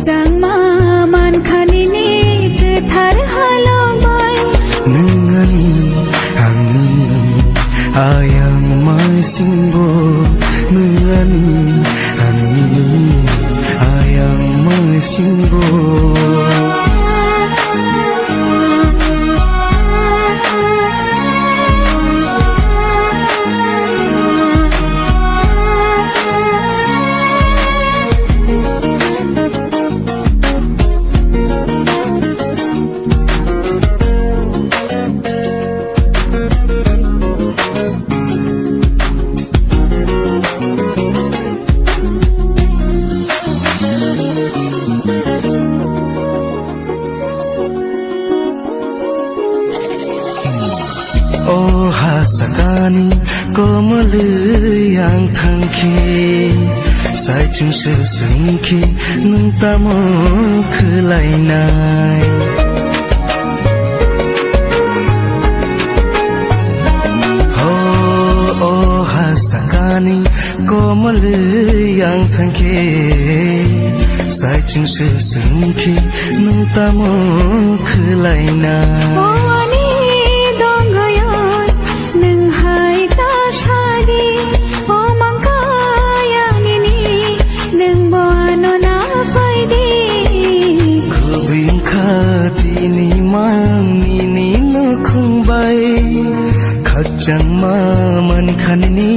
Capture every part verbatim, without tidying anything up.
Changma mankha nini kwthar halok bai. Nwng ani, ang nini, ayang maisingo. Nwng ani, ang nini, ayang maisingo. O ha sakani komolwi ang thangkhe, saichung se swngkhe nwng tamo khwlainai? Ho, o ha sakani komolwi ang thangkhe, saichung se swngkhe nwng tamo khwlaina? O ani donggoyoi nwng hai ta sadi, o mangkaya nini nwng bo ano na phaidi. Kubui wngkha tini mang nini nukhung bai. Khakchangma mankha nini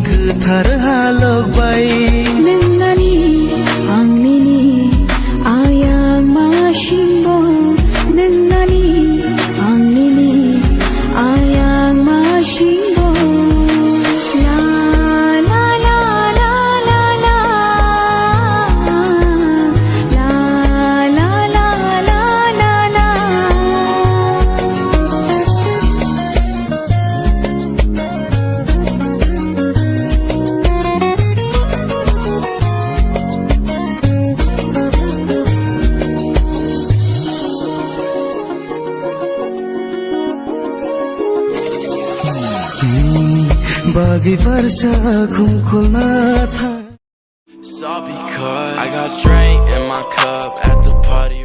kwthar halok bai. Nwng ani, ang nini, ayang masingo. Nwng ani, ang nini, ayang masingo. La, la, la, la, la, la. La, la, la, la, la, la. Nini bagwi barsa khumkholna tha. It's all because I got drink in my cup at the party.